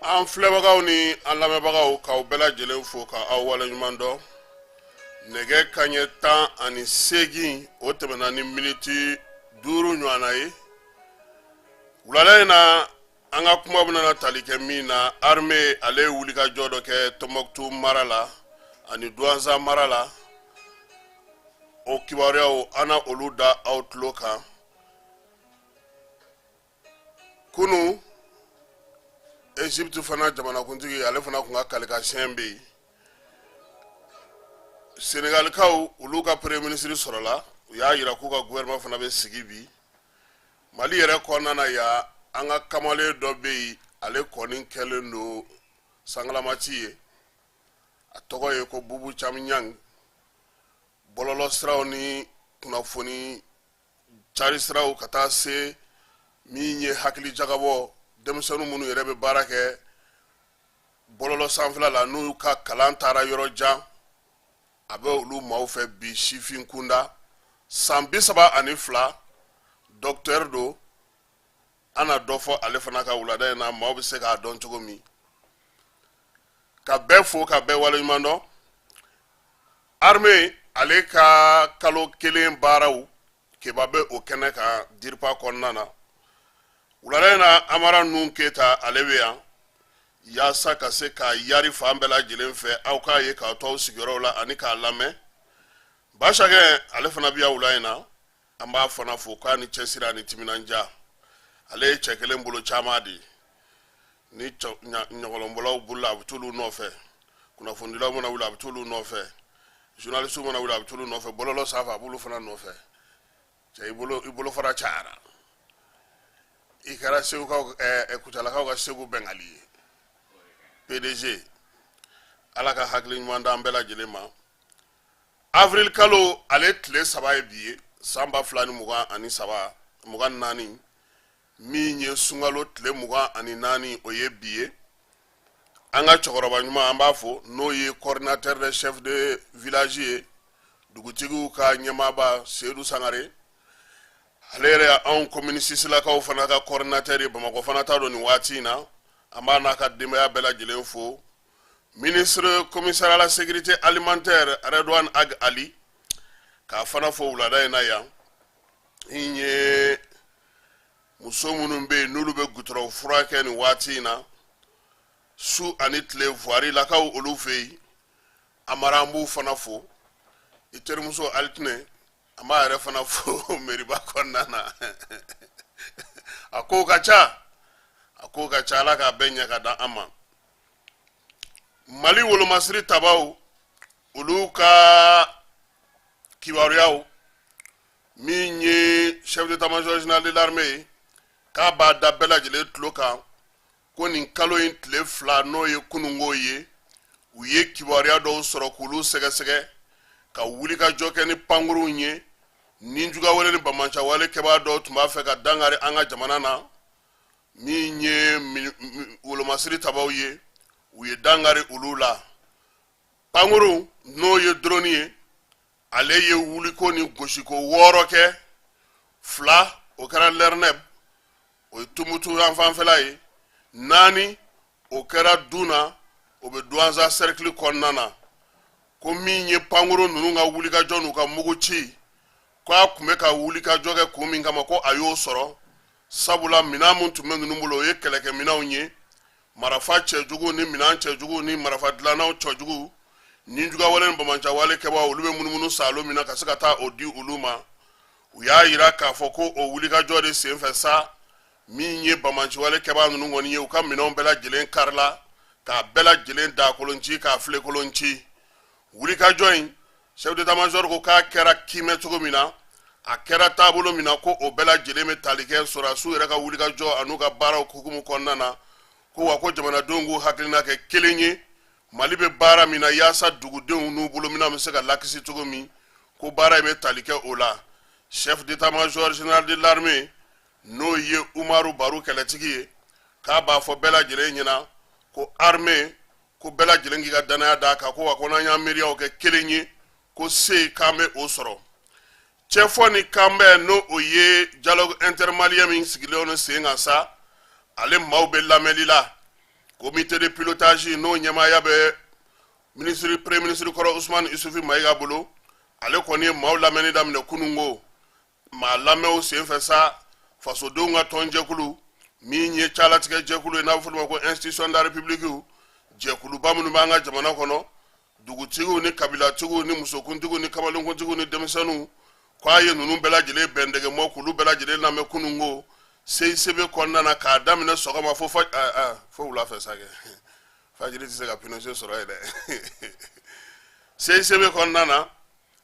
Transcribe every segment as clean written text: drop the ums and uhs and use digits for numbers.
An filɛbagaw ni an lamɛnbagaw, k'aw bɛɛ lajɛlen fo ka aw waleɲuman dɔn. Nɛgɛ kaɲɛ 18, o tɛmɛna ni miniti 5 ɲɔgɔnna ye. Wulada in na, an ka kuma bɛna tali kɛ min na, armée ale ye wulikajɔ dɔ kɛ Tɔnbɔkutu mara la ani Duwanza mara la. O kibaruyaw, an na olu da aw tulo kan. Kunu, Egypte fana jamanakuntigi, ale fana tun ka kalikasiyɛn bɛ yen. Senegalikaw, olu ka premier ministre sɔrɔla, u y'a yira k'u ka gouvernement fana bɛ sigi bi. Mali yɛrɛ kɔnɔna na yan, an ka kamalen dɔ bɛ yen, ale kɔni kɛlen don sangalamaci ye. A tɔgɔ ye ko Bubu Cam Ɲang. Bɔlɔlɔ siraw ni kunnafoni cari siraw, ka taa se min ye hakili jagabɔ, denmisɛnnin minnu yɛrɛ bɛ baara kɛ bɔlɔlɔ sanfɛla la, n'u ka kalan taara yɔrɔ jan, a bɛ olu maaw fɛ bi. Sifin kunda, san 32, docteur don. An na dɔ fɔ ale fana ka wulada in na, maaw bɛ se k'a dɔn cogo min. Ka bɛɛ fo, ka bɛɛ waleɲuman dɔn. Armée ale ka kalo kelen baaraw keba bɛ o kɛnɛ kan DIRPA kɔnɔna na. Wulada in na, Amara Nun Keyita, ale bɛ yan yaasa ka se k'a yari fan bɛɛ lajɛlen fɛ, aw k'a ye k'a to aw sigiyɔrɔw la ani k'a lamɛn. Basakɛ, ale fana bɛ yan wula in na. An b'a fana fo k'a ni cɛsiri ani timinandiya. Ale ye cɛ kelen bolo caman de ye. Ni ɲɔgɔlɔnbɔlaw bolila, a bɛ t'olu nɔfɛ. Kunnafonidilaw mana wuli, a bɛ t'olu nɔfɛ. Journalistew mana wuli, a bɛ t'olu nɔfɛ. Bɔlɔlɔ sanfɛ, a b'olu fana nɔfɛ. Cɛ, i bolo, i bolo fara cayara. I kɛra Segukaw, Kucalakaw ka Segu Bɛngali ye, PDG. Ala ka hakili ɲuman d'an bɛɛ lajɛlen ma. Avril kalo ale tile 3 ye bi ye, san 2023, 24, min ye sunkalo tile 24, o ye bi ye. An ka cɛkɔrɔba ɲuman, an b'a fo, n'o ye coordinateur des chefs de village ye, dugutigiw ka ɲɛmaaba, Seyidu Sangare. Ale yɛrɛ ye anw commune sisilakaw fana ka coordinateur ye. Bamakɔ fana ta don nin waati in na. An b'a n'a ka denbaya bɛɛ lajɛlen fo. Ministre commissaire à la sécurité alimentaire, Redouane Ag Ali, k'a fana fo wulada in na yan. N ye muso minnu bɛ yen, n'olu bɛ gutɔrɔn furakɛ nin waati in na, su ani tile, voirie-lakaw, olu fɛ yen, Amara, an b'u fana fo. I terimuso Alitinɛ, an b'a yɛrɛ fana fo meriba kɔnɔna na. A kow ka ca, a kow ka ca. Ala k'a bɛɛ ɲɛ ka da an ma. Mali wolomasiri tabaw, olu ka kibaruyaw, min ye chef d'état-major général de l'armée ye, k'a b'a da bɛɛ lajɛlen tulo kan ko nin kalo in tile 2, n'o ye kununko ye, u ye kibaruya dɔw sɔrɔ k'olu sɛgɛsɛgɛ, ka wulikajɔ kɛ ni pankurunw ye. Nijugawale ni bamancawale kɛbaa dɔw tun b'a fɛ ka dankari an ka jamana na. Min ye wolomasiri tabaw ye, u ye dankari olu la. Pankurun, n'o ye drone ye, ale ye wuliko ni gosiko 6 kɛ. Fila, o kɛra Lɛrɛnɛb, o ye Tumutu yan fanfɛla ye. Naani, o kɛra Duna, o bɛ Duwanza cercle kɔnɔna na. Ko min ye pankurun ninnu ka wulikajɔ n'u ka mugu ci, ko a tun bɛ ka wulikajɔ kɛ kun min kama, ko a y'o sɔrɔ, sabula minɛn min tun bɛ ninnu bolo, o ye kɛlɛkɛminɛnw ye, marafa cɛjugu ni minɛn cɛjugu ni marafa dilannaw cɛjugu. Nijugawale ni bamancawale kɛbaaw, olu bɛ munumunu saalo min na ka se ka taa o di olu ma. U y'a yira k'a fɔ ko o wulikajɔ de senfɛ sa, min ye bamanciwale kɛbaa ninnu kɔni ye, u ka minɛnw bɛɛ lajɛlen karila, k'a bɛɛ lajɛlen dakolon ci, k'a filekolon ci. Wulikajɔ in, chef d'état-major ko k'a kɛra kiimɛ cogo min na, a kɛra taabolo min na, ko o bɛɛ lajɛlen bɛ tali kɛ sɔrɔdasiw yɛrɛ ka wulikajɔ an'u ka baaraw hukumu kɔnɔna na. Ko wa ko jamanadenw k'u hakilina kɛ kelen ye Mali bɛ baara min na, yaasa dugudenw n'u bolominɛnw bɛ se ka lakisi cogo min, ko baara in bɛ tali kɛ o la. Chef d'état-major général de l'armée, n'o ye Umaru Baru Kɛlɛtigi ye, k'a b'a fɔ bɛɛ lajɛlen ɲɛna ko armée, ko bɛɛ lajɛlen k'i ka danaya d'a kan. Ko wa ko n'an y'an miiriyaw kɛ kelen ye, ko se k'an bɛ o sɔrɔ. Cɛfɔ ni kanbɛn, n'o o ye dialogue intermalien min sigilen don sen kan sa, ale maaw bɛ lamɛnli la. Comité de pilotage, n'o ɲɛmaaya bɛ minisiri, premier ministre kɔrɔ Usumani Isufi Mayiga bolo, ale kɔni ye maaw lamɛnni daminɛ kununko. Maa lamɛnw senfɛ sa, fasodenw ka tɔnjɛkulu min ye calatigɛ jɛkulu ye, n'a bɛ fɔ o ma ko institution de la république, jɛkuluba minnu b'an ka jamana kɔnɔ, dugutigiw ni kabilatigiw ni musokuntigiw ni kamalenkuntigiw ni denmisɛnninw, k'a ye ninnu bɛɛ lajɛlen bɛndɛgɛmɔ k'olu bɛɛ lajɛlen lamɛn kununko CICB kɔnɔna na, k'a daminɛ sɔgɔma fo fa fo wula fɛ sa. Kɛ fajiri tɛ se ka Pinochet sɔrɔ yen dɛ. CICB kɔnɔna na,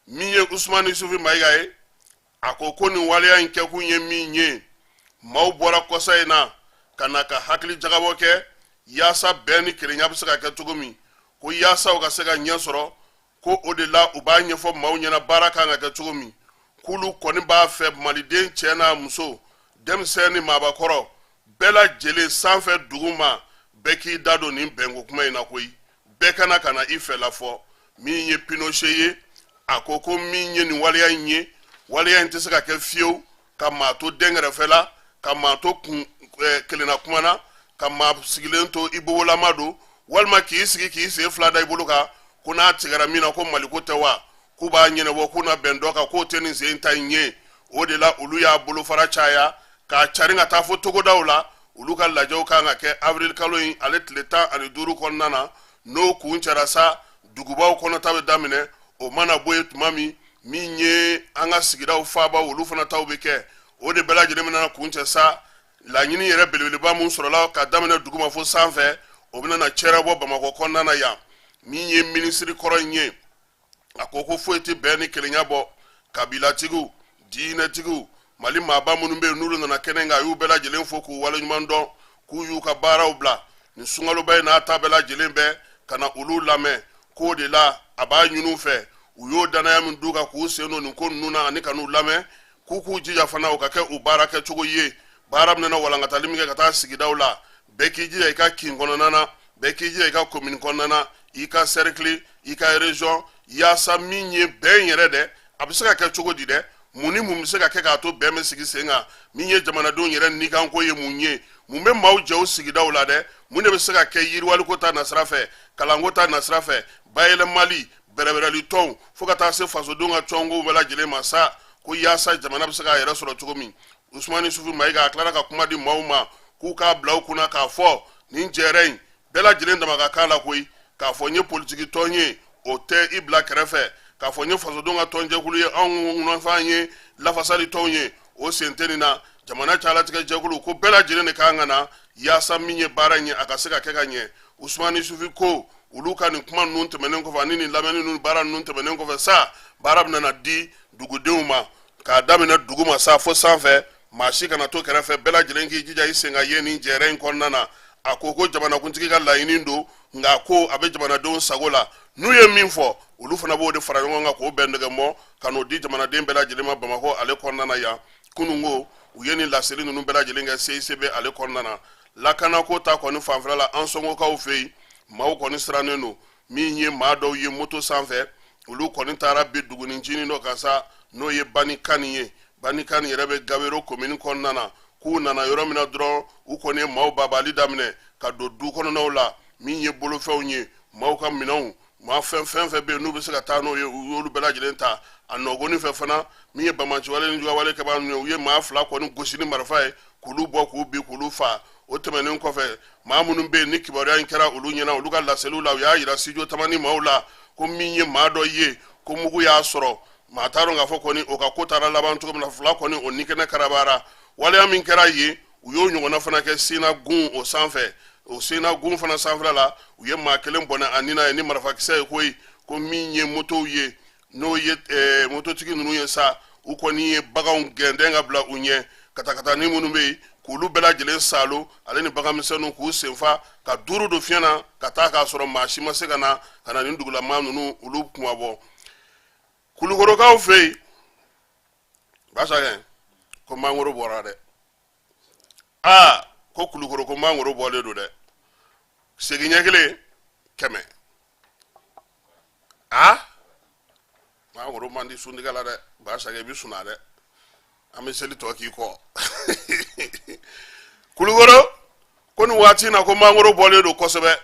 min ye Usumani Isufi Mayiga ye, a ko ko nin waleya in kɛkun ye min ye, maaw bɔra kɔsa in na ka na ka hakili jagabɔ kɛ yaasa bɛn ni kelenya bɛ se ka kɛ cogo min, ko yaasa u ka se ka ɲɛ sɔrɔ, ko o de la u b'a ɲɛfɔ maaw ɲɛna baara kan ka kɛ cogo min. K'olu kɔni b'a fɛ maliden cɛ n'a muso, denmisɛn ni maabakɔrɔ, bɛɛ lajɛlen, sanfɛ duguma, bɛɛ k'i da don nin bɛnko kuma in na koyi, bɛɛ ka na ka na i fɛla fɔ. Min ye Pinochet ye, a ko ko min ye nin waleya in ye, waleya in tɛ se ka kɛ fiyewu ka maa to dɛnkɛrɛfɛ la, ka maa to kun kelenna kuma na, ka maa sigilen to i bobolama don, walima k'i sigi k'i sen fila da i bolo kan, ko n'a tigɛra min na ko maliko tɛ wa, k'u b'a ɲɛnabɔ, k'u na bɛn dɔ kan, k'o tɛ nin sen ta in ye. O de la olu y'a bolofara caya k'a carin ka taa fo togodaw la. Olu ka lajɛw kan ka kɛ avril kalo in ale tile 15 kɔnɔna na. N'o kuncɛra sa, dugubaw kɔnɔta bɛ daminɛ. O mana bɔ yen tuma min, min ye an ka sigidaw faabaw, olu fana taw bɛ kɛ. O de bɛɛ lajɛlen bɛna kuncɛ sa, laɲini yɛrɛ belebeleba min sɔrɔla ka daminɛ duguma fo sanfɛ, o bɛna na cɛrɛbɔ Bamakɔ kɔnɔna na yan. Min ye minisiri kɔrɔ in ye, a ko ko foyi tɛ bɛn ni kelenya bɔ. Kabilatigiw, diinɛtigiw, Mali maaba minnu bɛ yen, n'olu nana kɛnɛ kan, a y'u bɛɛ lajɛlen fo k'u waleɲuman dɔn, k'u y'u ka baaraw bila nin sunkaloba in n'a ta bɛɛ lajɛlen bɛɛ ka na olu lamɛn. K'o de la a b'a ɲini u fɛ, u y'o danaya min d'u kan k'u sen don nin ko ninnu na ani ka n'u lamɛn, k'u k'u jija fana o ka kɛ u baara kɛcogo ye. Baara bɛna walankatali min kɛ ka taa sigidaw la, bɛɛ k'i jija i ka kin kɔnɔna na, bɛɛ k'i jija i ka komini kɔnɔna na, i ka cercle, i ka région, yaasa min ye bɛn yɛrɛ dɛ, a bɛ se ka kɛ cogo di dɛ, mun ni mun bɛ se ka kɛ k'a to bɛn bɛ sigi sen kan, min ye jamanadenw yɛrɛ nikanko ye mun ye, mun bɛ maaw jɛ u sigidaw la dɛ, mun de bɛ se ka kɛ yiriwaliko ta nasira fɛ, kalanko ta nasira fɛ, bayɛlɛmali, bɛrɛbɛrɛli tɔnw, fo ka taa se fasodenw ka tɔnkow bɛɛ lajɛlen ma sa, ko yaasa jamana bɛ se k'a yɛrɛ sɔrɔ cogo min. Usumani Isufi Mayiga a tilara ka kuma di maaw ma k'u k'a bila u kunna k'a fɔ nin jɛrɛ in bɛɛ lajɛlen dama ka kan la koyi. K'a fɔ n ye politiki tɔn ye, o tɛ i bila kɛrɛfɛ. K'a fɔ n ye fasodenw ka tɔnjɛkulu ye, anw nɔfɛ ye lafasali tɔnw ye, o sen tɛ nin na. Jamana calatigɛ jɛkulu ko bɛɛ lajɛlen de kan ka na yaasa min ye baara in ye, a ka se ka kɛ ka ɲɛ. Usumani Isufi ko olu ka nin kuma ninnu tɛmɛnen kɔfɛ ani nin lamɛnni ninnu baara ninnu tɛmɛnen kɔfɛ sa, baara bɛna na di dugudenw ma k'a daminɛ duguma sa fo sanfɛ, maa si kana to kɛrɛfɛ, bɛɛ lajɛlen k'i jija i sen ka ye nin jɛrɛ in kɔnɔna na. A ko ko jamanakuntigi ka laɲini don, nka ko a bɛ jamanadenw sago la, n'u ye min fɔ, olu fana b'o de fara ɲɔgɔn kan k'o bɛn nɛgɛmɔ ka n'o di jamanaden bɛɛ lajɛlen ma Bamakɔ ale kɔnɔna na yan. Kununko u ye nin laseli ninnu bɛɛ lajɛlen kɛ CICB ale kɔnɔna na. Lakanako ta kɔni fanfɛla la, Ansɔngokaw fɛ yen, maaw kɔni sirannen don. Min ye maa dɔw ye moto sanfɛ, olu kɔni taara bi dugunin ncinin dɔ kan sa, n'o ye Banikani ye. Banikani yɛrɛ bɛ Gabero komini kɔnɔna na. K'u nana yɔrɔ min na dɔrɔn, u kɔni ye maaw babali daminɛ ka don du kɔnɔnaw la. Min ye bolofɛnw ye, maaw ka minɛnw, maa fɛn fɛn fɛn bɛ yen n'u bɛ se ka taa n'o ye, u y'olu bɛɛ lajɛlen ta. A nɔgɔnin fɛ fana, min ye banbaanciwale ni juguyawale kɛbaa ninnu ye, u ye maa fila kɔni gosi ni marifa ye k'olu bɔ k'u bin k'olu fa. O tɛmɛnen kɔfɛ, maa minnu bɛ yen ni kibaruya in kɛra olu ɲɛna, olu ka laseliw la, u y'a yira studio Tamani maaw la ko min ye maa dɔ ye ko mugu y'a sɔrɔ, maa t'a dɔn k'a fɔ kɔni o ka ko taara laban cogo min na. Fila kɔni o ni kɛnɛ karabara. Waleya min kɛra yen, u y'o ɲɔgɔnna fana kɛ Sinagun o sanfɛ. O Sinagun fana sanfɛla la, u ye maa kelen bɔnɛ a ni na ye ni marifakisɛ ye koyi. Ko min ye motow ye, n'o ye mototigi ninnu ye sa, u kɔni ye baganw gɛndɛn ka bila u ɲɛ, katakatani minnu bɛ yen, k'olu bɛɛ lajɛlen salo ale ni baganmisɛnninw, k'u senfa ka duuru don fiɲɛ na ka taa, k'a sɔrɔ maa si ma se ka na ka na nin dugulamaa ninnu olu kunmabɔ. Kulukorokaw fɛ yen, Basakɛ, ko mangoro bɔra dɛ. Aa, ko Kulukoro ko mangoro bɔlen don dɛ, segi ɲɛ kelen 100. Aa, mangoro man di suntigɛ la dɛ. Basakɛ, i bɛ suna dɛ, an bɛ seli tɔ k'i kɔ. Kulukoro ko Ko nin waati in na, ko mangoro bɔlen don kosɛbɛ.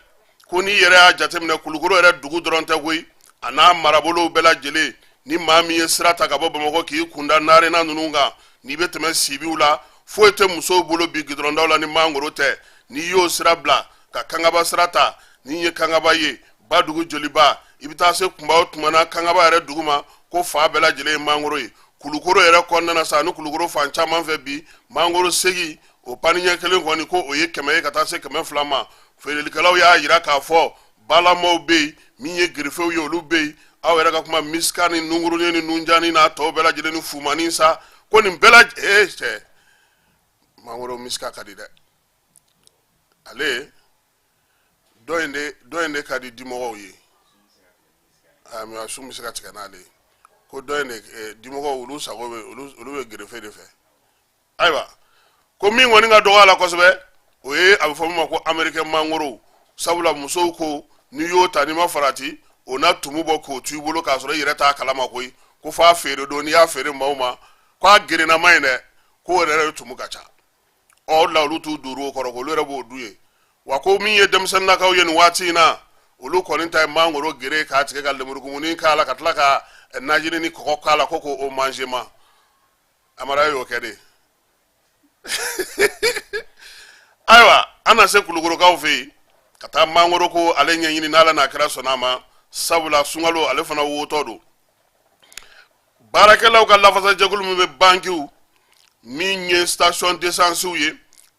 Ko n'i yɛrɛ y'a jateminɛ, Kulukoro yɛrɛ dugu dɔrɔn tɛ koyi, a n'a marabolow bɛɛ lajɛlen. Ni maa min ye sira ta ka bɔ Bamakɔ k'i kunda Narena ninnu kan, n'i bɛ tɛmɛ Sibiw la, foyi tɛ musow bolo bi gidɔrɔndaw la ni mangoro tɛ. N'i y'o sira bila ka Kangaba sira ta, n'i ye Kangaba ye, Badugu Joliba, i bɛ taa se kunba o tuma na Kangaba yɛrɛ dugu ma, ko fan bɛɛ lajɛlen ye mangoro ye. Kulukoro yɛrɛ kɔnɔna na sa, ni Kulukoro fan caman fɛ bi, mangoro segi o paniɲɛ kelen kɔni, ko o ye 100 ye ka taa se 200 ma. Feerelikɛlaw y'a yira k'a fɔ balamaw bɛ yen, min ye gerefew ye, olu bɛ yen. Aw yɛrɛ ka kuma misika ni nungurunin ni nunjani n'a tɔw bɛɛ lajɛlen ni fumani sa, ko nin bɛɛ lajɛlen cɛ, mangoro misika ka di dɛ. Ale dɔ in de ka di dimɔgɔw ye. A sun bɛ se ka tigɛ n'ale ye. Ko dɔ in de dimɔgɔw, olu sago bɛ, olu bɛ gerefe de fɛ. Ayiwa, ko min kɔni ka dɔgɔ a la kosɛbɛ, o ye a bɛ fɔ min ma ko américain mangoro, sabula musow ko n'i y'o ta, n'i ma farati, o na tumu bɔ k'o to i bolo k'a sɔrɔ i yɛrɛ t'a kalama koyi. Ko f'a feere don, n'i y'a feere maaw ma, k'a gerennama in dɛ, k'o yɛrɛ tumu ka ca. Ɔ, o de la olu t'u duuru o kɔrɔ, k'olu yɛrɛ b'o dun ye wa. Ko min ye denmisɛnninnakaw ye nin waati in na, olu kɔni ta ye mangoro gere k'a tigɛ ka lemurukumuni k'a la, ka tila ka najini ni kɔgɔ k'a la, ko k'o manger ma. Amara y'o kɛ de. Ayiwa, an na se Kulukorokaw fɛ yen ka taa mangoro ko ale ɲɛɲini, n'Ala n'a kira sɔnna a ma, sabula sunkalo ale fana wotɔ don. Baarakɛlaw ka lafasajɛkulu min bɛ bankiw, min ye station d'essence ye,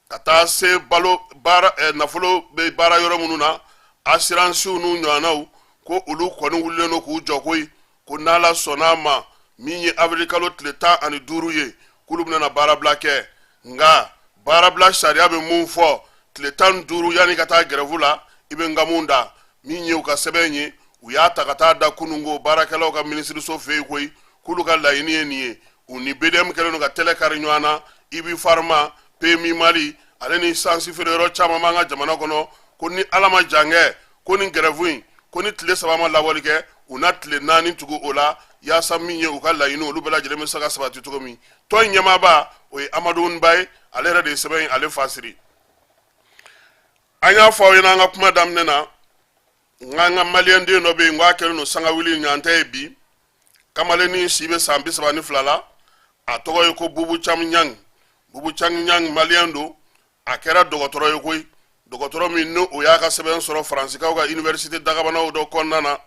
ka taa se balo baara nafolo bɛ baara yɔrɔ minnu na, assurancew n'u ɲɔgɔnnaw, ko olu kɔni wulilen don k'u jɔ koyi. Ko n'Ala sɔnna a ma, min ye avril kalo tile 15 ye, k'olu bɛna baarabila kɛ. Nka baarabila sariya bɛ mun fɔ? Tile 15 yanni ka taa gɛrɛfu la, i bɛ nkamu da. Min ye u ka sɛbɛn ye, u y'a ta ka taa da kununko baarakɛlaw ka minisiriso fɛ yen koyi, k'olu ka laɲini ye nin ye. U ni BDM kɛlen don ka tɛlɛ kari ɲɔgɔn na, IBI Pharma, PMU Mali, ale ni sansi feere yɔrɔ caman b'an ka jamana kɔnɔ. Ko ni Ala ma jan kɛ, ko ni gɛrɛfu in, ko ni tile 3 ma labɔli kɛ, u na tile 4 tugu o la, yaasa min ye u ka laɲini, olu bɛɛ lajɛlen bɛ se ka sabati cogo min. Tɔn in ɲɛmaaba, o ye Amadu Ba ye, ale yɛrɛ de ye sɛbɛn in ale fasiri. An y'a fɔ aw ɲɛna an ka kuma daminɛ na, n k'an ka maliyɛn den dɔ bɛ yen, n k'a kɛlen don sangawuli ɲɔgɔn tɛ ye bi. Kamalennin si bɛ san 32 la, a tɔgɔ ye ko Bubu Cam Ɲang. Bubu Cam Ɲang, maliyɛn don, a kɛra dɔgɔtɔrɔ ye koyi, dɔgɔtɔrɔ min ni o y'a ka sɛbɛn sɔrɔ Faransikaw ka université dagabanaw dɔ kɔnɔna na.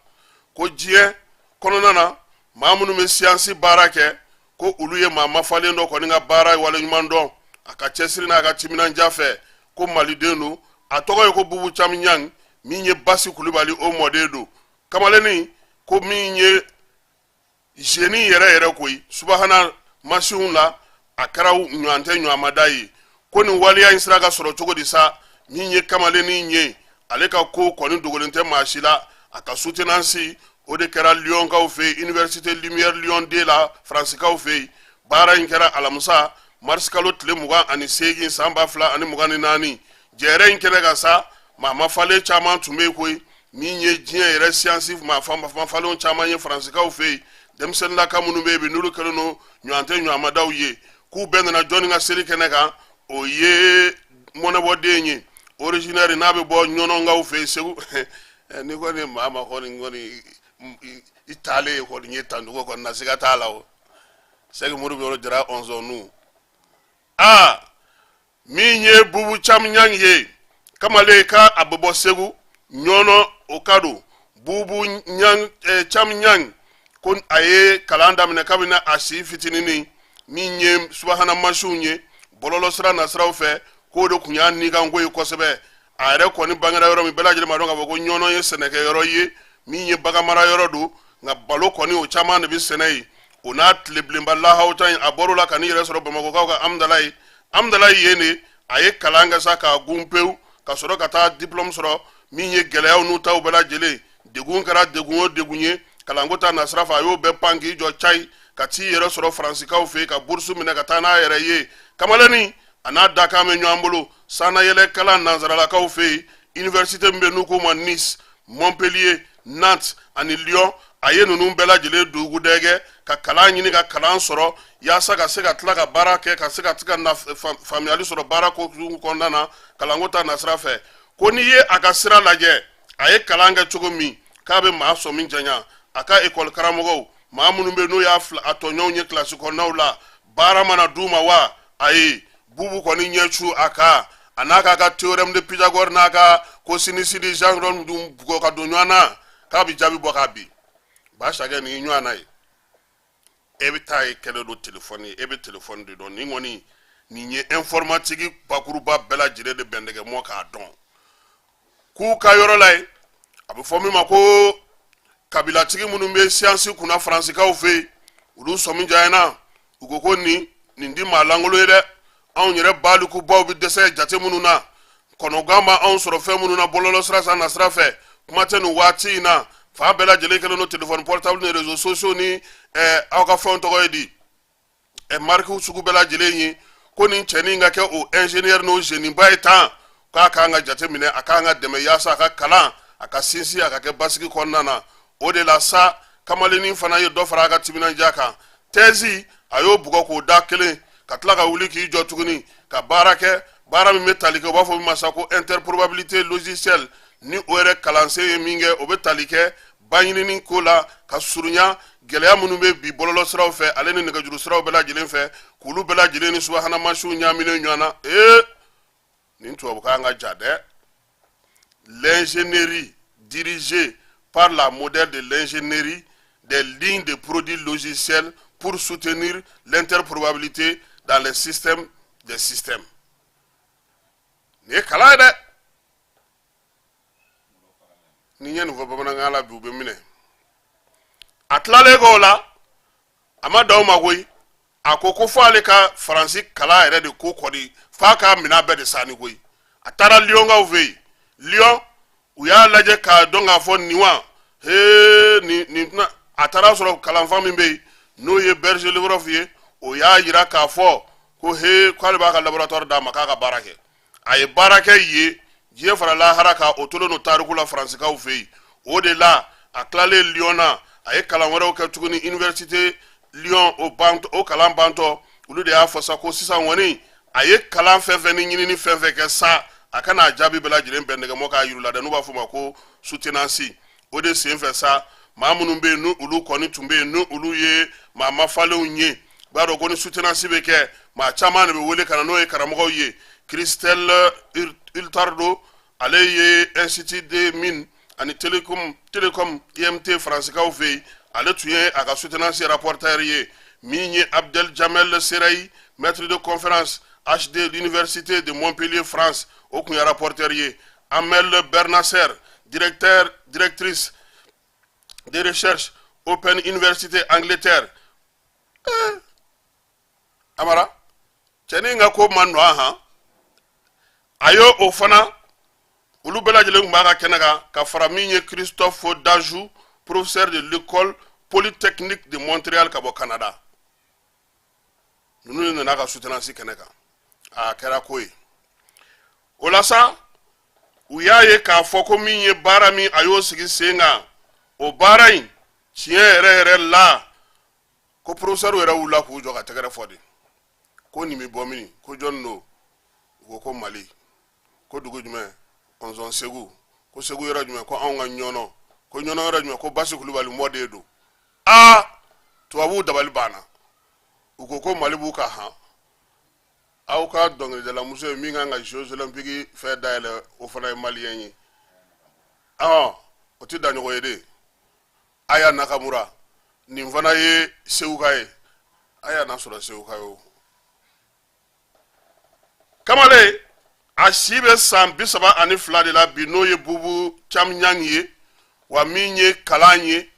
Ko diɲɛ kɔnɔna na, maa minnu bɛ siyansi baara kɛ, ko olu ye maa mafalen dɔ kɔni ka baara waleɲuman dɔn a ka cɛsiri n'a ka timinandiya fɛ. Ko maliden don, a tɔgɔ ye ko Bubu Cam Ɲang, min ye Basi Kulubali o mɔden don. Kamalennin ko min ye génie yɛrɛ yɛrɛ koyi, subahana mansinw la, a kɛra ɲɔgɔn tɛ ɲɔgɔnmada ye. Ko nin waleya in sera ka sɔrɔ cogo di sa? Min ye kamalennin ye, ale ka ko kɔni dogolen tɛ maa si la. A ka soutenance, o de kɛra Lyonkaw fɛ yen, université Lumière Lyon 2 la, Faransikaw fɛ yen. Baara in kɛra alamisa, marisi kalo tile 28, san 2024. Jɛyɛrɛ in kɛnɛ kan sa, maa mafalen caman tun bɛ yen koyi, min ye diɲɛ yɛrɛ siyansi maa mafalenw caman ye Faransikaw fɛ yen. Denmisɛnninlaka minnu bɛ yen bi, n'olu kɛlen don ɲɔgɔn tɛ ɲɔgɔnmadaw ye, k'u bɛɛ nana jɔnni ka seli kɛnɛ kan? O ye mɔnɛbɔden ye, originaire, n'a bɛ bɔ Ɲɔnɔnkaw fɛ yen, Segu. N'i kɔni maa ma kɔni i taalen kɔni ye tancogo kɔni na, siga t'a la. O Sɛki Mori bɛ yɔrɔ jara ɔnzɔn. Aa, min ye Bubu Cam Ɲang ye, kamalen ka a bɛ bɔ Segu Ɲɔnɔ, o ka don. Bubu Ɲang, Cam Ɲang, ko a ye kalan daminɛ kabini a si fitininin. Min ye subahana mansinw ye bɔlɔlɔsira nasiraw fɛ, k'o de tun y'a nikanko ye kosɛbɛ. A yɛrɛ kɔni bangera yɔrɔ min, bɛɛ lajɛlen b'a dɔn k'a fɔ ko Ɲɔnɔ ye sɛnɛkɛyɔrɔ ye, min ye baganmara yɔrɔ don, nka balo kɔni o caman de bɛ sɛnɛ yen. O n'a tilebilenba lahawuta in, a bɔr'o la ka n'i yɛrɛ sɔrɔ Bamakɔkaw ka Amudalayi. Amudalayi yen de a ye kalan kɛ sa k'a gun pewu, ka sɔrɔ ka taa diplôme sɔrɔ. Min ye gɛlɛyaw n'u taw bɛɛ lajɛlen, degun kɛra degun o degun ye kalanko ta nasira fɛ, a y'o bɛɛ pan k'i jɔ cayi, ka t'i yɛrɛ sɔrɔ Faransikaw fɛ yen, ka burusu minɛ ka taa n'a yɛrɛ ye. Kamalennin a n'a dakan bɛ ɲɔgɔn bolo sannayɛlɛ kalan nansaralakaw fɛ yen, université min bɛ n'u k'o ma Nice, Montpellier, Nantes ani Lyon. A ye ninnu bɛɛ lajɛlen dugudɛgɛ ka kalan ɲini ka kalan sɔrɔ yaasa ka se ka tila ka baara kɛ, ka se ka se ka faamuyali sɔrɔ baara ko kɔnɔna na, kalanko ta nasira fɛ. Ko n'i ye a ka sira lajɛ, a ye kalan kɛ cogo min, k'a bɛ maa sɔmi janya. A ka ekɔli karamɔgɔw, maa minnu bɛ n'o y'a a tɔɲɔgɔnw ye kilasi kɔnɔnaw la, baara mana d'u ma wa, ayi, Bubu kɔni ɲɛ cu a kan, a n'a k'a ka théorème de Pythagore n'a ka cosinus de Jean dun bugɔ ka don ɲɔgɔn na, k'a bɛ jaabi bɔ k'a bin. Basakɛ, nin ɲɔgɔn na ye, e bɛ taa ye kɛlɛ don telefɔni ye, e bɛ telefɔni de dɔn. Nin kɔni, nin ye informatique bakuruba bɛɛ lajɛlen de bɛndɛgɛ mɔ k'a dɔn k'u ka yɔrɔ la yen. A bɛ fɔ min ma ko kabilatigi minnu bɛ siyansi kunna Faransikaw fɛ yen, olu sɔmi janyana. U ko ko nin di maa lankolon ye dɛ. Anw yɛrɛ balikubaw bɛ dɛsɛ jate minnu na, kɔnɔgan b'anw sɔrɔ fɛn minnu na bɔlɔlɔsira san nasira fɛ, kuma tɛ nin waati in na, fan bɛɛ lajɛlen kɛlen don telefɔni portable ni réseaux sociaux ni aw ka fɛnw tɔgɔ ye di, marikiw sugu bɛɛ lajɛlen ye. Ko nin cɛnin ka kɛ o ingénieur n'o génie ba ye tan, k'a kan ka jate minɛ, a kan ka dɛmɛ yaasa a ka kalan a ka sinsin, a ka kɛ basigi kɔnɔna na. O de la sa, kamalennin fana ye dɔ fara a ka timinandiya kan. Thèse, a y'o bugɔ k'o da kelen, ka tila ka wuli k'i jɔ tuguni ka baara kɛ, baara min bɛ tali kɛ, u b'a fɔ min ma sa ko interprobabilité logicielle. Ni o yɛrɛ kalansen ye min kɛ, o bɛ tali kɛ baɲinini ko la, ka surunya gɛlɛya minnu bɛ bi bɔlɔlɔsiraw fɛ, ale ni nɛgɛjuru siraw bɛɛ lajɛlen fɛ, k'olu bɛɛ lajɛlen ni subahana mansinw ɲaaminen ɲɔgɔn na. Ee, nin tubabukan ka ja dɛ. L'ingénierie dirigée par la modèle de l'ingénierie des lignes de produits logiciels pour soutenir l'interprobabilité dans les systèmes des systèmes. Nin ye kalan ye dɛ. Ni n ye nin fɔ bamanankan la bi, u bɛ minɛ. A tilalen kɔ o la, a ma dan o ma koyi. A ko ko fo ale ka Faransi kalan yɛrɛ de ko kɔni, f'a ka minɛn bɛɛ de sanni koyi. A taara Liyɔnkaw fɛ yen. Liyɔn, u y'a lajɛ k'a dɔn k'a fɔ nin wa hee, nin tɛna. A taara sɔrɔ kalanfa min bɛ yen, n'o ye Berger Livrov ye, o y'a yira k'a fɔ ko he, k'ale b'a ka laboratoire d'a ma k'a ka baara kɛ. A ye baara kɛ yen, diɲɛ fara lahara kan, o tolen don tariku la Faransikaw fɛ yen. O de la, a tilalen Lyon na, a ye kalan wɛrɛw kɛ tuguni université Lyon. O ban, o kalan bantɔ, olu de y'a fɔ sa ko sisan kɔni, a ye kalan fɛn fɛn ni ɲinini fɛn fɛn kɛ sa, a ka n'a jaabi bɛɛ lajɛlen bɛn nɛgɛmɔ k'a yir'u la dɛ, n'u b'a fɔ o ma ko soutenance. O de sen fɛ sa, maa minnu bɛ yen, ni olu kɔni tun bɛ yen, ni olu ye maa mafalenw ye, b'a dɔn ko ni soutenance bɛ kɛ, maa caman de bɛ wele ka na, n'o ye karamɔgɔw ye. Christelle Hurtado, ale ye Institut de mine ani télécom IMT Faransikaw fɛ yen, ale tun ye a ka soutenance rapporteur ye. Min ye Abdel Jamel Serayi, maître de conférence HD, l'université de Montpellier, France, o tun ye rapporteur ye. Amel Bernasser, directeur directrice de recherche, Open University, Angleterre. Amara cɛnin ka ko ma nɔ han. A ye o fana, olu bɛɛ lajɛlen tun b'a ka kɛnɛ kan, ka fara min ye Christophe Dajou, professeur de l'École polytechnique de Montréal, ka bɔ Canada. Ninnu de nana ka soutenance kɛnɛ kan. A kɛra ko ye. O la sa, u y'a ye k'a fɔ ko min ye baara min a y'o sigi sen kan, o baara in, tiɲɛ yɛrɛ yɛrɛ la, ko professeur yɛrɛ wulila k'u jɔ ka tɛgɛrɛ fɔ de, ko nin bɛ bɔ min, ko jɔn don? U ko ko Mali. Ko dugu jumɛn? Ɔnzɔn Segu. Ko Segu yɔrɔ jumɛn? Ko anw ka Ɲɔnɔ. Ko Ɲɔnɔ yɔrɔ jumɛn? Ko Basi Kulubali mɔden don. Aa, tubabuw dabali banna. U ko ko Mali b'u ka han, aw ka dɔnkilidalamuso ye min kan ka Jeux olympiques fɛn dayɛlɛ, o fana ye Maliyɛn ye. Ɔn, o tɛ danɲɔgɔn ye de. Aya Nakamura, nin fana ye Seguka ye. Aya n'a sɔrɔ Seguka ye. O kamalen, a si bɛ san 32 de la bi, n'o ye Bubu Cam Ɲang ye. Wa min ye kalan ye,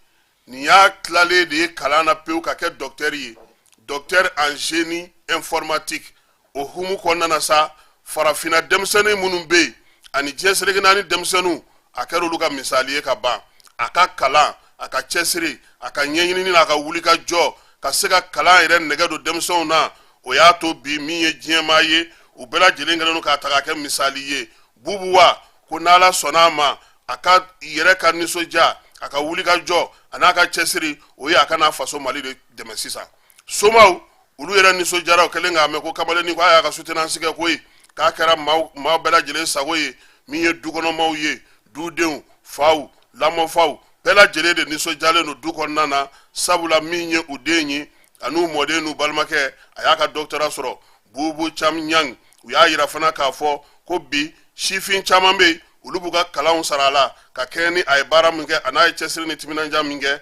nin y'a tilalen de ye kalan na pewu ka kɛ docteur ye, docteur en génie informatique. O hukumu kɔnɔna na sa, farafinna denmisɛnnin minnu bɛ yen ani diɲɛ seleke naani denmisɛnninw, a kɛra olu ka misali ye ka ban. A ka kalan, a ka cɛsiri, a ka ɲɛɲinini n'a ka wulikajɔ ka se ka kalan yɛrɛ nɛgɛ don denmisɛnw na, o y'a to bi min ye diɲɛmaa ye, u bɛɛ lajɛlen kɛlen don k'a ta k'a kɛ misali ye. Bubu wa ko n'Ala sɔnna a ma, a ka yɛrɛ ka nisɔndiya, A ka wuli ka jɔ a n'a ka cɛsiri, o ye a ka n'a faso Mali de dɛmɛ. Sisan somaw, olu yɛrɛ nisɔndiyara o kɛlen k'a mɛn ko kamalennin ko a y'a ka soutenance kɛ koyi, k'a kɛra maaw bɛɛ lajɛlen sago ye. Min ye dukɔnɔmaw ye, dudenw, faw, lamɔfaw, bɛɛ lajɛlen de nisɔndiyalen don du kɔnɔna na, sabula min ye u den ye an'u mɔden n'u balimakɛ, a y'a ka doctorat sɔrɔ. Bubu Cam Ɲang, u y'a yira fana k'a fɔ ko bi sifin caman bɛ yen, olu b'u ka kalanw sara a la ka kɛɲɛ ni a ye baara min kɛ, a n'a ye cɛsiri ni timinandiya min kɛ,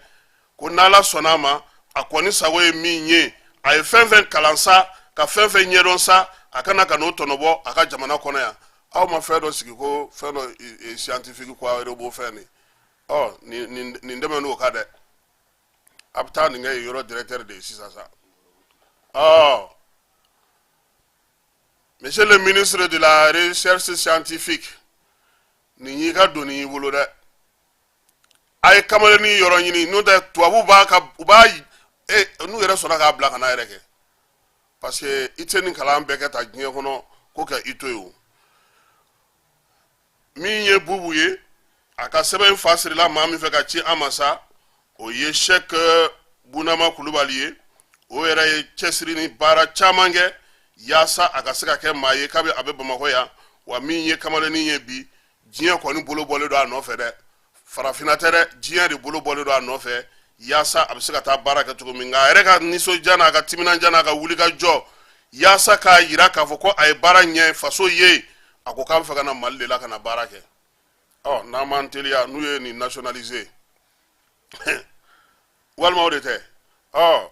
ko n'Ala sɔnna a ma, a kɔni sago ye min ye, a ye fɛn fɛn kalan sa, ka fɛn fɛn ɲɛdɔn sa, a kana ka n'o tɔnɔbɔ a ka jamana kɔnɔ yan. Aw ma fɛn dɔ sigi ko fɛn dɔ scientifique ko robot fɛn nin, ɔ nin dɛmɛ n'o ka dɛ, a bɛ taa nin kɛ yen yɔrɔ directeur de ye sisan sa. Ɔ monsieur le ministre de la Recherche scientifique, nin y'i ka doni y'i bolo dɛ. A ye kamalennin yɔrɔ ɲini, n'o tɛ tubabu b'a ka u b'a e n'u yɛrɛ sɔnna k'a bila ka n'a yɛrɛ kɛ, parce que i tɛ nin kalan bɛɛ kɛ ta diɲɛ kɔnɔ ko ka i to yen. O min ye Bubu ye, a ka sɛbɛn fa sirila maa min fɛ ka ci an ma sa, o ye Sɛk Bunama Kulubali ye. O yɛrɛ ye cɛsiri ni baara caman kɛ yaasa a ka se ka kɛ maa ye kabi a bɛ Bamakɔ yan. Wa min ye kamalennin ye bi, diɲɛ kɔni bolo bɔlen don a nɔfɛ dɛ. Farafinna tɛ dɛ, diɲɛ de bolo bɔlen don a nɔfɛ yaasa a bɛ se ka taa baara kɛ cogo min. Nka a yɛrɛ ka nisɔndiya n'a ka timinandiya n'a ka wulikajɔ yaasa k'a yira k'a fɔ ko a ye baara ɲɛ faso ye, a ko k'a bɛ fɛ ka na Mali de la ka na baara kɛ. Ɔ n'an m'an teliya, n'u ye nin nationaliser walima o de tɛ. Ɔ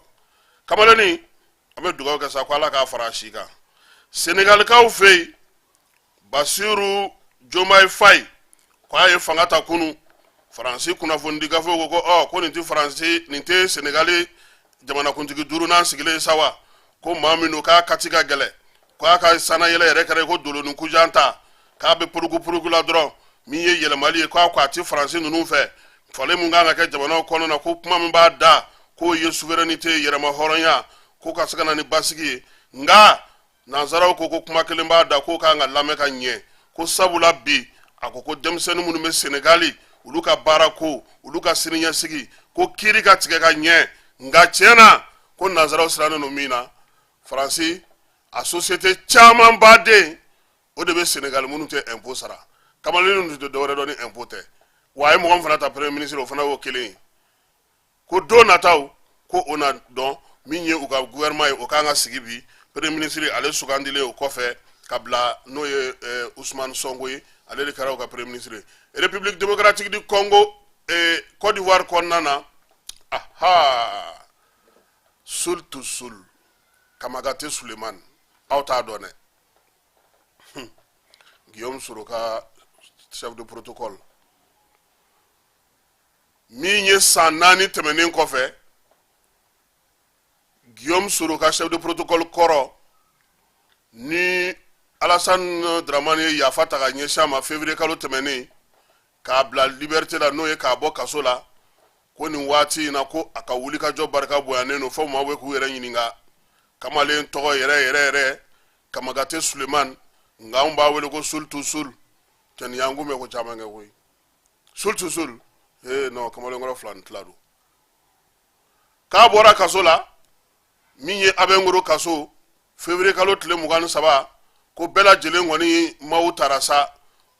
kamalennin, an bɛ dugawu kɛ sa ko Ala k'a fara a si kan. Senegalikaw fɛ yen, Basiru Jomayi Fayi ko a ye fanga ta kunu. Faransi kunnafonidi gafew ko ko ɔ ko nin tɛ Faransi, nin tɛ Senegali jamanakuntigi duurunan sigilen sa wa? Ko maa min don k'a kati ka gɛlɛ, ko a ka sanayɛlɛ yɛrɛ kɛra ko dolonin kujan ta, k'a bɛ puruku puruku la dɔrɔn. Min ye yɛlɛmali ye, k'a ko a tɛ Faransi ninnu fɛ, falen mun kan ka kɛ jamanaw kɔnɔ na, ko kuma min b'a da k'o ye souveraineté, yɛrɛma hɔrɔnya, ko ka se ka na ni basigi ye. Nka nansaraw ko ko kuma kelen b'a da k'o kan ka lamɛn ka ɲɛ, ko sabula bi a ko ko denmisɛnnin minnu bɛ Senegali, olu ka baara ko, olu ka siniɲɛsigi, ko kiiri ka tigɛ ka ɲɛ. Nka tiɲɛ na, ko nansaraw sirannen don min na, Faransi a société caman baden o de bɛ Senegali minnu tɛ impôt sara. Kamalen ninnu tɛ dɔwɛrɛ dɔn ni impôt tɛ. Wa a ye mɔgɔ min fana ta premier ministre, o fana y'o kelen ye. Ko don nataw ko o na dɔn. Min ye u ka gouvernement ye, o kan ka sigi bi. Premier ministre ale sugandilen o kɔfɛ ka bila, n'o ye Ousmane Sonko ye, ale de kɛra u ka premier ministre ye. République démocratique du Congo, Côte d'Ivoire kɔnɔna na, aha, Sul to Sul Kamagate Suleiman, aw t'a dɔn dɛ, Guillaume Soro ka chef de protocole min ye, san 4 tɛmɛnen kɔfɛ, Guillaume Soro ka chef de protocole kɔrɔ ni Alassane Dramane ye yafa ta ka ɲɛsin a ma février kalo tɛmɛnen k'a bila liberté la, n'o ye k'a bɔ kaso la, ko nin waati in na ko a ka wulikajɔ barika bonyanen don fo maaw bɛ k'u yɛrɛ ɲininka. Kamalen tɔgɔ yɛrɛ yɛrɛ yɛrɛ, Kamagate Suleiman, nka anw b'a wele ko Sul to Sul. Cɛnin y'an kun bɛ ko caman kɛ koyi. Sul to Sul, ee non, kamalenkɔrɔ fila ni tila don. K'a bɔra kaso la min ye Abenkoro kaso février kalo tile 23, ko bɛɛ lajɛlen kɔni maaw taara sa,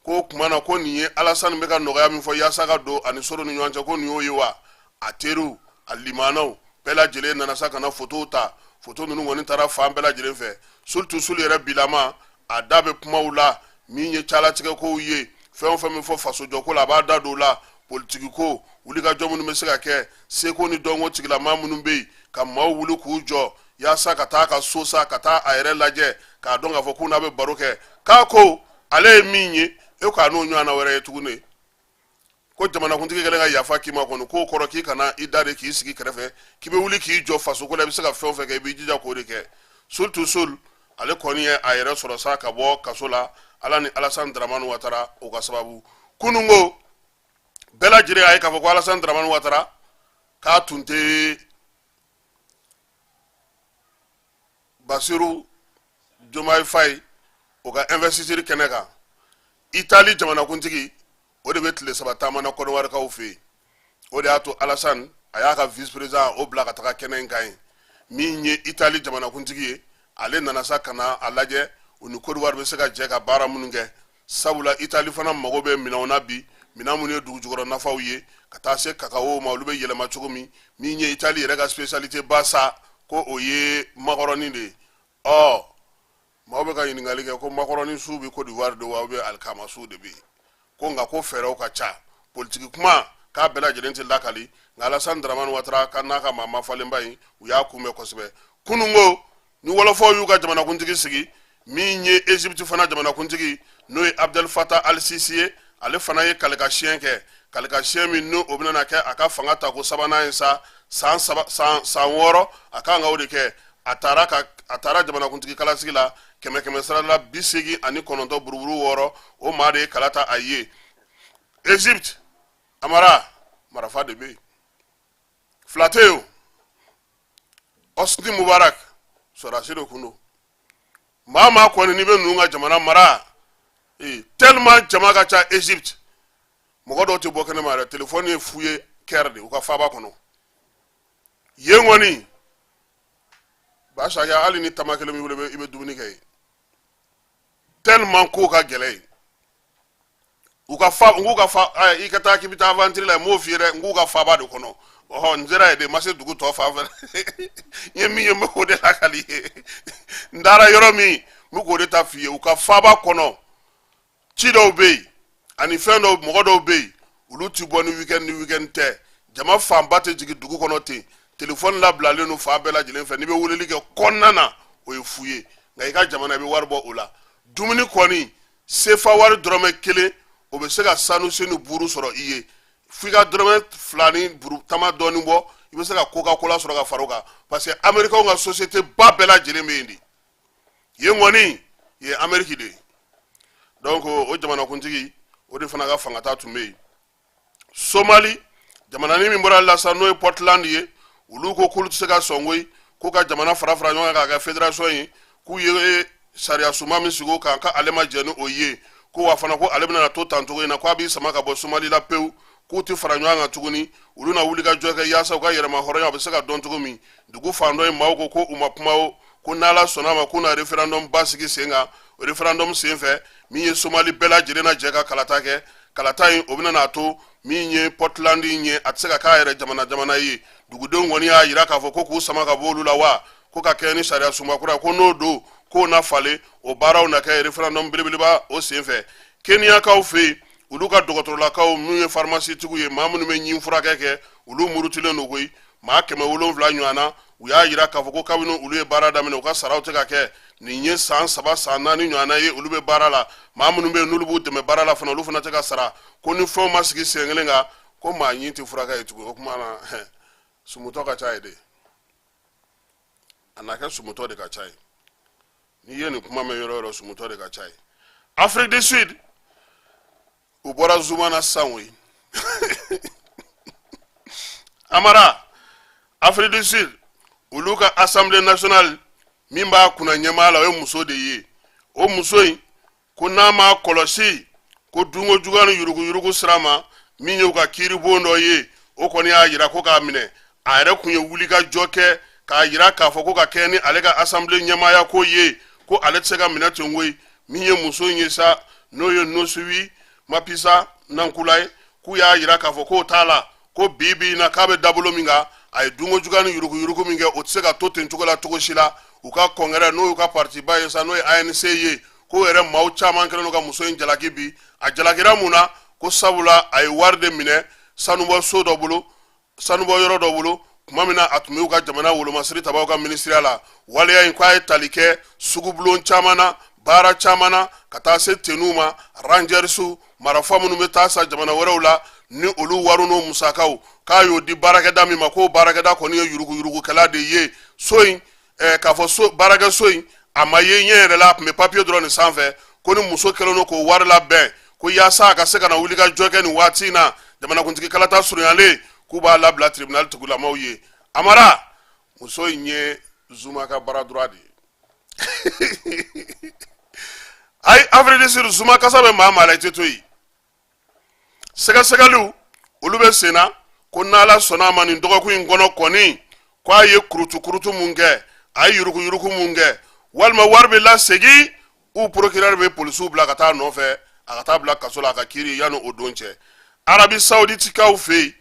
ko kuma na ko nin ye Alasani bɛ ka nɔgɔya min fɔ yaasa ka don ani Soro ni ɲɔgɔn cɛ, ko nin y'o ye wa? A teriw, a limanaw bɛɛ lajɛlen nana sa ka na fotow ta. Foto ninnu kɔni taara fan bɛɛ lajɛlen fɛ. Surtout Sul yɛrɛ bilama, a da bɛ kumaw la min ye calatigɛ kow ye, fɛn o fɛn bɛ fɔ fasojɔko la, a b'a da don o la, politiki ko, wulikajɔ minnu bɛ se ka kɛ, seko ni dɔnko tigilamaa minnu bɛ yen, ka maaw wuli k'u jɔ yaasa ka taa a ka so sa, ka taa a yɛrɛ lajɛ k'a dɔn k'a fɔ k'u n'a bɛ baro kɛ. K'a ko ale ye min ye, e k'a n'o ɲɔgɔnna wɛrɛ ye tuguni, ko jamanakuntigi kɛlen ka yafa k'i ma kɔni, k'o kɔrɔ k'i kana i da de k'i sigi kɛrɛfɛ, k'i bɛ wuli k'i jɔ fasoko la, i bɛ se ka fɛn o fɛn kɛ, i b'i jija k'o de kɛ. Surtout Sul ale kɔni ye a yɛrɛ sɔrɔ sa ka bɔ kaso la, ala ni Alassane Dramane Ouattara o ka sababu. Kununko bɛɛ lajɛlen y'a ye k'a fɔ ko Alassane Dramane Ouattara k'a tun tɛ Basiru Jomayi Fayi o ka investiture kɛnɛ kan. Itali jamanakuntigi o de bɛ tile 3 taama na Kɔnɔwarikaw fɛ yen. O de y'a to Alassane a y'a ka vice président o bila ka taga kɛnɛ in kan yen. Min ye Itali jamanakuntigi ye, ale nana sa ka na a lajɛ u ni Côte d'Ivoire bɛ se ka jɛ ka baara minnu kɛ, sabula Itali fana mago bɛ minɛnw na bi, minɛn minnu ye dugujukɔrɔ nafaw ye, ka taa se kakawo ma, olu bɛ yɛlɛma cogo min. Min ye Itali yɛrɛ ka spécialité ba sa, ko o ye makɔrɔni de ye. Ɔ, maaw bɛ ka ɲininkali kɛ ko makɔrɔni su bɛ Côte d'Ivoire de wa, ou bien alikama su de bɛ yen? Ko nka ko fɛɛrɛw ka ca, politiki kuma k'a bɛɛ lajɛlen tɛ lakali. Nka Alassane Dramane Ouattara ka n'a ka maa mafalenba in, u y'a kunbɛn kosɛbɛ kununko. Ni wɔlɔfɔw y'u ka jamanakuntigi sigi, min ye Egypte fana jamanakuntigi, n'o ye Abdel Fattah al-Sisi ye, ale fana ye kalikasiyɛn kɛ, kalikasiyɛn min n'o o bɛna kɛ a ka fanga tako sabanan ye sa. San 3, san 6, a kan ka o de kɛ. A taara jamanakuntigi kalasigi la, kɛmɛ kɛmɛ sara la 89 buruburu 6, o maa de ye kala ta a ye Egypte. Amara, marafa de bɛ yen, fila tɛ yen o. Hosni Mubarak, sɔrɔdasi de kun don. Maa maa kɔni n'i bɛ ninnu ka jamana mara, tellement jama ka ca Egypte, mɔgɔ dɔw tɛ bɔ kɛnɛma yɛrɛ, telefɔni ye fu ye Caire de, u ka faaba kɔnɔ yen kɔni. Basakɛ, hali ni tama kelen b'i bolo, i bɛ dumuni kɛ yen, tellement kow ka gɛlɛn yen. U ka fa, n k'u ka fa, i ka taa k'i bɛ taa aventure la, n m'o f'i ye dɛ, n k'u ka faaba de kɔnɔ. Ɔhɔ, n sera yen de, n ma se dugu tɔ fan fɛ. N ye min ye, n bɛ k'o de lakali i ye. N taara yɔrɔ min, n bɛ k'o de ta f'i ye. U ka faaba kɔnɔ, ci dɔw bɛ yen ani fɛn dɔw, mɔgɔ dɔw bɛ yen, olu ti bɔ ni weekend, ni weekend tɛ. Jama fanba tɛ jigin dugu kɔnɔ ten. Telefɔni labilalen don fan bɛɛ lajɛlen fɛ. N'i bɛ weleli kɛ kɔnɔna na, o ye fu ye. Nka i ka jamana, i bɛ wari bɔ o la. Dumuni kɔni, sefa wari dɔrɔmɛ 1, o bɛ se ka sanu sen ni buuru sɔrɔ i ye. F'i ka dɔrɔmɛ 2 ni buru tama dɔɔni bɔ, i bɛ se ka coca cola sɔrɔ ka fara o kan, parce que américains ka société ba bɛɛ lajɛlen bɛ yen de. Yen kɔni ye Amérique de ye. Donc o jamanakuntigi, o de fana ka fangata tun bɛ yen. Somali jamananin min bɔra la sa, n'o ye Puntland ye, olu ko k'olu tɛ se ka sɔn koyi k'u ka jamana fara fara ɲɔgɔn kan k'a kɛ fédération ye. K'u ye sariya sunba min sigi o kan, k'ale ma jɛn ni o ye. Ko wa fana, ko ale bɛna to tan cogo in na, k'a b'i sama ka bɔ Somali la pewu, k'u tɛ fara ɲɔgɔn kan tuguni. Olu na wuli ka jɔ kɛ yaasa u ka yɛrɛma hɔrɔnya bɛ se ka dɔn cogo min. Dugu fan dɔ ye maaw ko ko u ma kuma o ko n'Ala sɔnna ma, k'u na référendum ba sigi sen kan. O référendum sen fɛ, min ye Somali bɛɛ lajɛlen na jɛ ka kalata kɛ, kalata in o bɛna n'a to min ye Puntland in ye, a tɛ se ka k'a yɛrɛ jamana jamana ye. Dugudenw kɔni y'a jira k'a fɔ ko k'u sama ka bɔ olu la wa, ko ka kɛ ni sariya sunba kura, ko n'o don, k'o na falen. O baaraw na kɛ référendum belebeleba o sen fɛ. Keniyakaw fɛ yen, olu ka dɔgɔtɔrɔlakaw minnu ye farimasitigiw ye, maa minnu bɛ ɲin furakɛ kɛ, olu murutilen don koyi. Maa 700 ɲɔgɔn na, u y'a jira k'a fɔ ko kabini olu ye baara daminɛ, u ka saraw tɛ ka kɛ. Nin ye san 3, san 4 ɲɔgɔn na ye olu bɛ baara la. Maa minnu bɛ yen n'olu b'u dɛmɛ baara la fana, olu fana tɛ ka sara. Ko ni fɛnw ma sigi sen kelen kan, ko maa ɲin tɛ furakɛ ye tugun. O tuma na, sumutɔ ka ca ye de, a na kɛ sumutɔ de ka ca ye. N'i ye nin kuma mɛn yɔrɔ o yɔrɔ, sumutɔ de ka ca ye. Afrique du Sud, u bɔra Zuma na sisan koyi. Amara, Afrique du Sud, olu ka Assemblée nationale min b'a kunna ɲɛmaa la, o ye muso de ye. O muso in ko n'a ma kɔlɔsi, ko dunko juguya ni yuruguyurugu sira ma, min ye u ka kiiribon dɔ ye, o kɔni y'a yira ko k'a minɛ. A yɛrɛ kun ye wulikajɔ kɛ k'a yira k'a fɔ ko ka kɛ ni ale ka assemblée ɲɛmaaya ko ye, ko ale tɛ se ka minɛ ten koyi. Min ye muso in ye sa, n'o ye Nosiviwe Mapisa Nqakula ye, k'u y'a yira k'a fɔ k'o t'a la, ko bi bi in na, k'a bɛ dabolo min kan, a ye dunko juguya ni yuruguyurugu min kɛ, o tɛ se ka to ten cogo la cogo si la. U ka congrès, n'o y'u ka partiba ye sa, n'o ye ANC ye, k'o yɛrɛ maaw caman kɛlen don ka muso in jalaki bi. A jalakira mun na? Ko sabula a ye wari de minɛ sanubɔ so dɔ bolo, sanubɔ yɔrɔ dɔ bolo, tuma min na a tun bɛ u ka jamana wolomasiri tabaw ka minisiriya la. Waleya in, k'a ye tali kɛ sugubulon caman na, baara caman na, ka taa se tenuw ma, rangersiw, marafa minnu bɛ taa sa jamana wɛrɛw la, ni olu wariw n'o musakaw, k'a y'o di baarakɛda min ma, k'o baarakɛda kɔni ye yuruguyurugukɛla de ye. So in, k'a fɔ so baarakɛso in, a ma ye ɲɛ yɛrɛ la, a tun bɛ papiye dɔrɔn de sanfɛ. Ko ni muso kɛlen don k'o wari labɛn ko yaasa a ka se ka na wuli ka jɔ kɛ nin waati in na, jamanakuntigi kalata surunyalen, k'u b'a labila tribunal tigilamaw ye. Amara, muso in ye Zuma ka bras droit de ye. Ayi, Afrique du Sud, Zuma kasa bɛ maa maa la, i tɛ to yen. Sɛgɛsɛgɛliw, olu bɛ sen na. Ko n'Ala sɔnna a ma, nin dɔgɔkun in kɔnɔ kɔni, ko a ye kurutu kurutu mun kɛ, a ye yuruku yuruku mun kɛ, walima wari bɛ lasegin u procureur bɛ polisiw bila ka taa nɔfɛ, a ka taa bila kaso la, a ka kiiri yanni o don cɛ. Arabi Saouditikaw fɛ yen,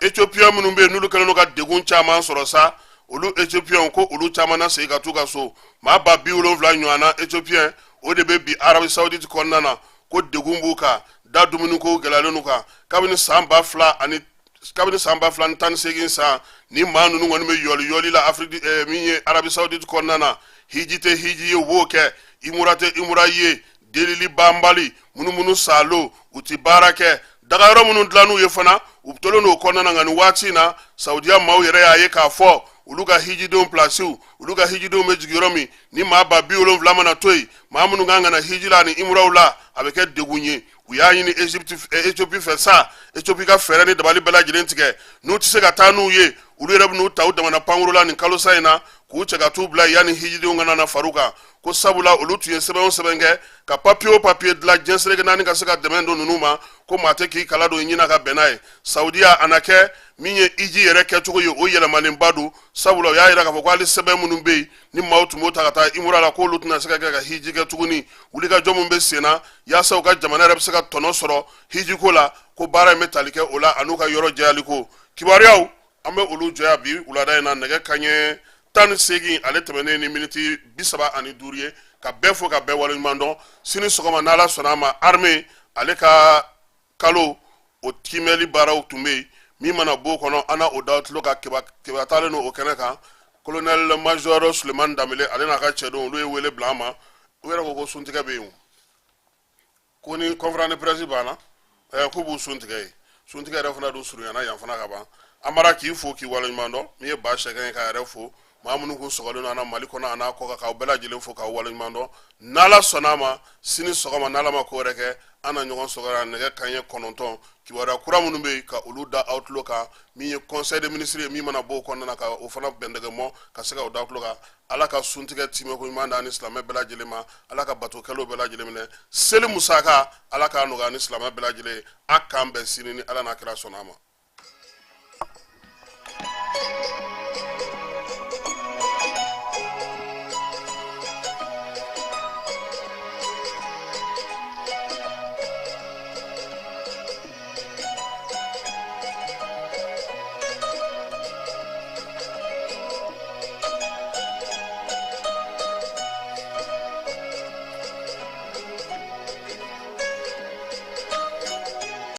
Éthiopien minnu bɛ yen, n'olu kɛlen don ka degun caman sɔrɔ sa, olu Éthiopien, ko olu caman na segin ka t'u ka so. Maa 70,000 ɲɔgɔnna Éthiopien, o de bɛ bi Arabi Saoudite kɔnɔna na, ko degun b'u kan da, dumuniko gɛlɛyalen d'u kan kabini san 2018 san. Ni maa ninnu kɔni bɛ yɔli yɔli la Afiriki, min ye Arabi Saoudite kɔnɔna na, hiji tɛ hiji ye, u b'o kɛ, imura tɛ imura ye, delili banbali, munumunu salo, u ti baara kɛ. Dagayɔrɔ minnu dilann'u ye fana, u tolen don o kɔnɔna na. Nka nin waati in na, Saudiya maaw yɛrɛ y'a ye k'a fɔ olu ka hijidenw pilasiw, olu ka hijidenw bɛ jigin yɔrɔ min, ni maa 70,000 mana to yen, maa minnu kan ka na hiji la ani imuraw la, a bɛ kɛ degun ye. U y'a ɲini Egypte, Ethiopie fɛ sa, Ethiopie ka fɛɛrɛ ni dabali bɛɛ lajɛlen tigɛ. N'u tɛ se ka taa n'u ye, olu yɛrɛ bɛn'u ta u damana pankuru la nin kalosa in na, k'u cɛ ka t'u bila yanni hijidenw ka na far'u kan. Ko sabula olu tun ye sɛbɛn o sɛbɛn kɛ, ka papiye o papiye dilan diɲɛ seleke naani ka se ka dɛmɛ don ninnu ma, ko maa tɛ k'i kala don i ɲin ka bɛn n'a ye. Saudiya, a na kɛ min ye hiji yɛrɛ kɛcogo ye, o yɛlɛmalenba don, sabula u y'a yira k'a fɔ ko hali sɛbɛn minnu bɛ yen ni maaw tun b'o ta ka taa imura la, k'olu tɛna se ka kɛ ka hiji kɛ tuguni. Wulikajɔ min bɛ sen na yaasa u ka jamana yɛrɛ bɛ se ka tɔnɔ sɔrɔ hijiko la, ko baara in bɛ tali kɛ o la, an'u ka yɔrɔ jɛyali ko. Kibaruyaw, an bɛ olu jɔ yan bi wulada in na. Nɛgɛ kanɲɛ 18 ale tɛmɛnen ni miniti 35 ye, ka bɛɛ fo ka bɛɛ waleɲuman dɔn. Sini sɔgɔma, n'Ala sɔnna a ma, armée ale ka kalo o kiimɛli baaraw tun bɛ yen. Min mana b'o kɔnɔ, an na o da tulo ka kiba taalen don o kɛnɛ kan. Colonel major Sulemani Danbele, ale n'a ka cɛdenw, olu ye wele bila an ma. U yɛrɛ ko ko suntigɛ bɛ yen, ko ni conférence de presse banna, k'u b'u sun tigɛ yen. Suntigɛ yɛrɛ fana dun surunyana yan fana ka ban. An bara k'i fo k'i waleɲuman dɔn. Min ye ba sɛgɛn ye, k'a yɛrɛ fo. Maa minnu kun sɔgɔlen don an na Mali kɔnɔ a n'a kɔ kan, k'aw bɛɛ lajɛlen fo k'aw waleɲuman dɔn. N'Ala sɔnna a ma, sini sɔgɔma, n'Ala ma ko wɛrɛ kɛ, an na ɲɔgɔn sɔgɔ yan nɛgɛ kanɲɛ 9, kibaruya kura minnu bɛ yen, ka olu da aw tulo kan. Min ye conseil des ministres ye, min mana bɔ o kɔnɔna na, ka o fana bɛndɛgɛ mɔ ka se ka o da aw tulo kan. Ala ka suntigɛ timɛko ɲuman d'an ni silamɛ bɛɛ lajɛlen ma. Ala ka bato kɛlenw bɛɛ lajɛlen minɛ. Seli musaka, Ala k'a nɔgɔya ni silamɛ bɛɛ lajɛlen ye. A k'an bɛn sini ni Ala n'a kira sɔnna a ma.